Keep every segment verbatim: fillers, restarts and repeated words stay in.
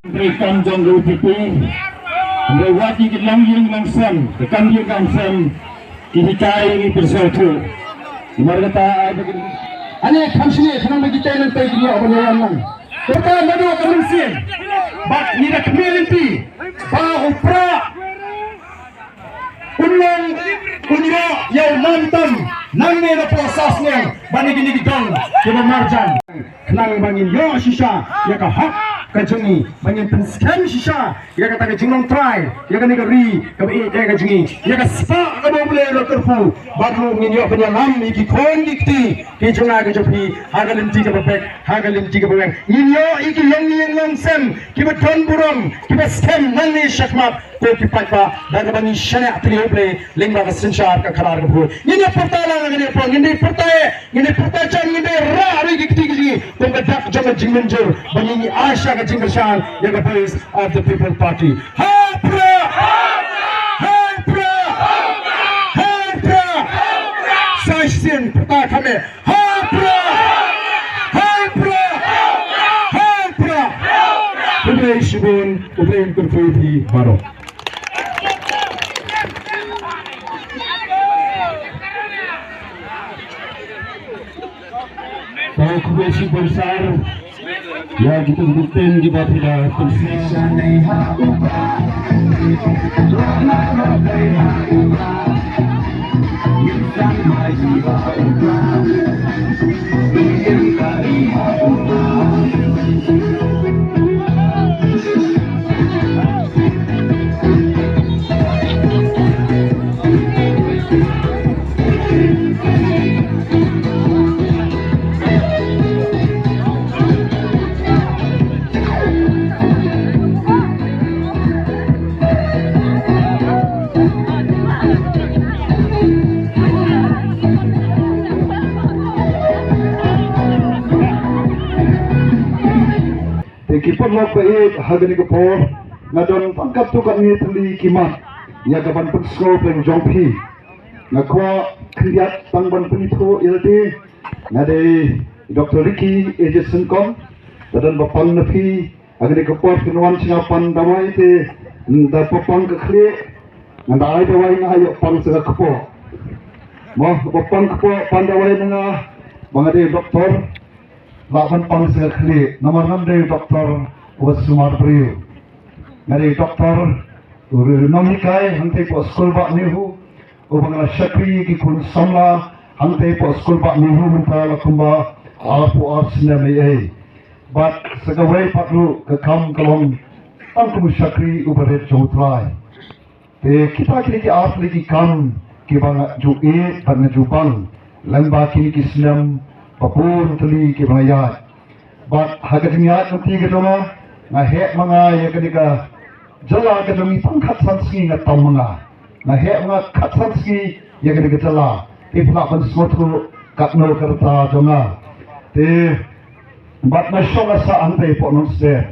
Hynrei kam jong ka U P P, hynrei wat ïa ki longïing longsem, ki kam ïing kam sem, ki hikai ïa ngi pyrshah tu. Namar kata ai ba ki, ane kham shini khnang ba ki tai nang tai ki ïoh ban ïalam lang. Kata naduh ka mynsiem bad ngi da khmih lynti ba u Prah un long, un ïoh ïa u nam tam nangne napoh sasneng ban ïa kine ki dong kiba marjan. Khnang ba ngin ïoh shisha ïa ka hok ka jong ngi, ba ngin pynskhem shisha ïa kata ka jinglong trai ïa kane ka ri kaba ïeit ka jong ngi, ïa ka spah kaba U Blei u la kyrkhu, bad ruh ngin ïoh ban ïalam ïa ki khun ki kti ki jong nga ki jong phi ha ka lynti kaba beit, ha ka lynti kaba weng. Ngin ïoh ïa ki longïing longsem kiba don burom, kiba skhem nangne shakhmat, ko ki paidbah, da kaba ngi shaniah tylli ha U Blei lyngba ka synshar ka khadar ka bor. Ngin ïa pyrta lang, ngin ïa pyrta, ngin ïa pyrta eh, ngin ïa pyrta jan, ngin ïa rah ruh ïa ki kti ki jong ngi kum ka dak jong ka jingmynjur, ba ngin ïa ai sha ka jingkyrshan ïa ka Voice of the People Party. Ha Prah! Ha Prah! Ha Prah! Sa shisien pyrta kham eh. Ha Prah! Ha Prah! Ha Prah! U Blei shibun, U Blei un kyrkhu ïa phi baroh. Tang khublei shibun sir ïa kito ki kyntien kiba phi la pynshai. Te ki paralok ba ïeit, ha kane ka por nga don tang katto katne tylli ki mat ïa ka ban pynsngew pyrshah jong phi. Nga kwah khyndiat tang ban pynithuh ïa lade. Nga dei Doctor Ricky A J Syngkon, ba don ba pang na phi ha kane ka por. Phin wan sha nga pan dawai te da ba pang ka khlieh, ngan da ai dawai, nga ïoh pang sha ka kpoh. Mo, ba pang kpoh pan dawai na nga, ba nga dei doktor, lah ban pang sha ka khlieh, namar ngam dei doktor uba sumar briew. Nga dei doktor u nonghikai hangtei poh skul bah NEHU, uba nga la shakri ki khun samla hangtei poh skul bah NEHU mynta la kumba arphew ar snem ei ei. Bad sa kawei pat ruh ka kam ka long tang kum u shakri uba rit jong U Trai. Te kita kine ki ar tylli ki kam kiba nga ju ïeit bad nga ju bang lyngba kine ki snem ba bun tylli kiba nga ïaid. Bad ha ka jingïaid lynti ka jong nga, nga heh ma nga ïa kane ka jylla ka jong ngi tang khatsan sngi nga tam ma nga. Nga heh ma nga khatsan sngi ïa kane ka jylla. Te phi lah ban sngewthuh katno ka rta jong nga. Te bad nga shong nga sah hangtei poh Nongstoiñ.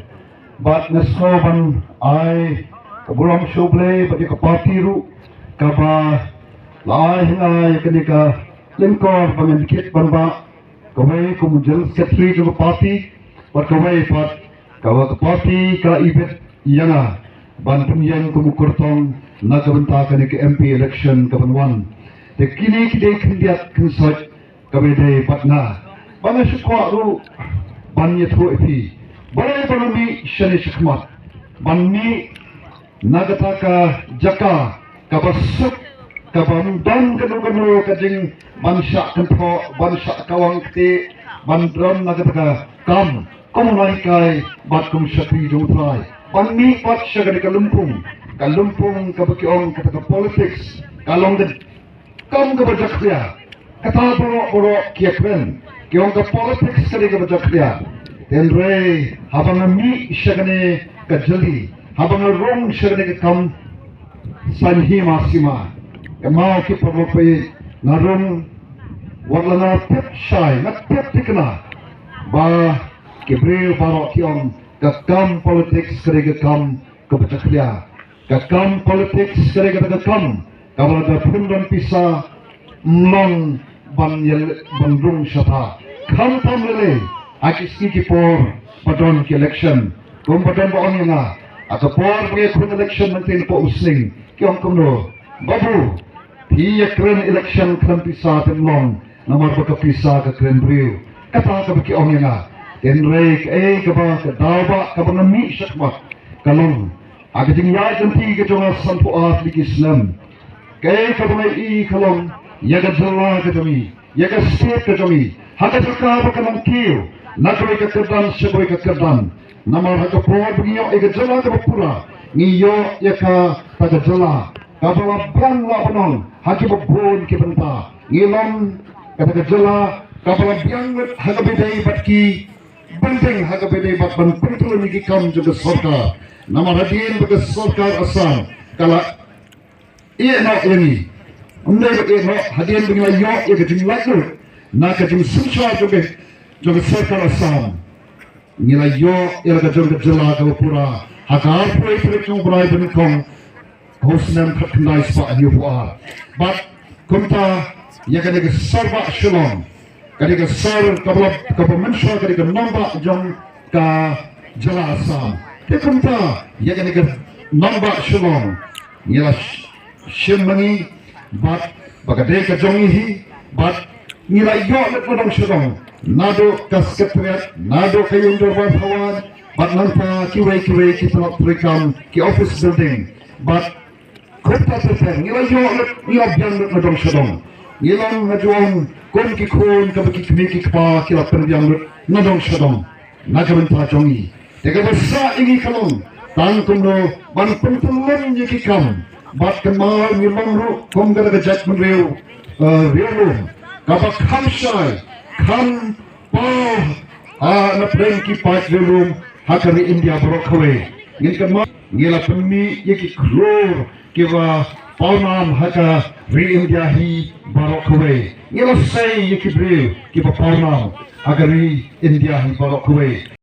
Bad nga sngew ban ai ka burom sha U Blei bad ïa ka party ruh kaba la ai ha nga ïa kane ka lyngkor ba ngan kit ban bah, kawei kum u General Secretary jong ka party, bad kawei pat kaba ka party ka la ibit ïa nga ban pynïeng kum u kyrtong na ka bynta kane ka M P election kaban wan. Te kine ki dei khyndiat khynsoit kaba dei bad nga. Ba nga shu kwah ruh ban ïathuh ïa phi, balei ba nga mih shane shakhmat. Ban mih na kata ka jaka kaba suk, kaba ym don kano kano ka jing ban shah kynthoh, ban shah kawang kti, ban don na kata ka kam kum u nonghikai bad kum u shakri jong U Trai. Ban mih pat sha kata ka lympung, ka lympung kaba ki ong kata ka politics ka long ka kam kaba jakhlia. Kata baroh baroh ki ïakren, ki ong ka politics ka dei kaba jakhlia. Hynrei haba nga mih sha kane ka jylli, haba nga rung sha kane ka kam saiñ hima sima, ka mut ki paralok ba ïeit, nga rung Wat la nga tip shai, nga tip thikna ba ki briew baroh ki ong ka kam politics ka dei ka kam kaba jakhlia. Ka kam politics ka dei ka kam kaba lada phim don pisa ym long ban ïa ban rung shatha. Khamtam lei lei ha ki sngi ki por ba don ki election, kum ba don ba ong ïa nga ha ka por ba ngi khun election mynta napoh u sning, ki ong kumno, babu, phi ïa kren election khlem pisa te ym long, namar ba ka pisa ka kren briew. Kata kaba ki ong ïa nga. Hynrei kaei kaba ka daw ba kaba nga mih shakhmat ka long ha ka jingïaid lynti ka jong nga sanphew ar tylli ki snem. Kaei kaba nga ïohi ka long ïa ka jylla ka jong ngi, ïa ka state ka jong ngi, ha ka jaka ba ka nang kiew na kawei ka kyrdan sha kawei ka kyrdan. Namar ha ka por ba ngi ïoh ïa ka jylla kaba pura, ngi ïoh ïa kata ka jylla kaba la biang la ban ong ha kiba bun ki bynta. Ngi long kata ka jylla kaba la biang lut ha kaba ïadei bad ki building, ha kaba ïadei bad ban pyntyllun ïa ki kam jong ka sorkar. Namar hadien ba ka sorkar Assam ka la ïeh noh ïa ngi, ym dei ba ïeh noh, hadien ba ngi la ïoh ïa ka jinglaitluid na ka jingsynshar jong ka, jong ka sorkar Assam, ngi la ïoh ïa la ka jong ka jylla kaba pura ha ka arphew wei tarik jong u bnai ba nyngkong ha u snem khatkhyndai spah hynñiewphew ar. Bad kumta ïa kane ka sor bah Shillong, kane ka sor kaba la, kaba mynshuwa kane ka nongbah jong ka jylla Assam. Te kumta ïa kane ka nongbah Shillong ngi la sh-, shim ma ngi bad ba ka dei ka jong ngi hi, bad ngi la ïoh lut na dong sha dong, naduh ka Secretariat, naduh ka Ïing Dorbar Bhawan, bad nangta kiwei kiwei ki tnat treikam, ki office building, bad kumta ter ter ngi la ïoh lut, ngi la biang lut na dong sha dong. Ngi long, nga ju ong, kum ki khun kaba ki kmie ki kpa ki la pynbiang lut na dong sha dong na ka bynta jong ngi. Te kaba sah ïa ngi ka long tang kumno ban pyntyllun ïa ki kam. Bad kynmaw ngi long ruh kum ka, ka jaitbynriew, eh, riewlum kaba kham shai, kham paw ha na pdeng ki paid riewlum ha ka ri India baroh kawei. Ngin kynmaw ngi la pynmih ïa ki klur kiba pawnam ha ka ri India hi baroh kawei. Ngi la sei ïa ki briew kiba pawnam ha ka ri India hi baroh kawei.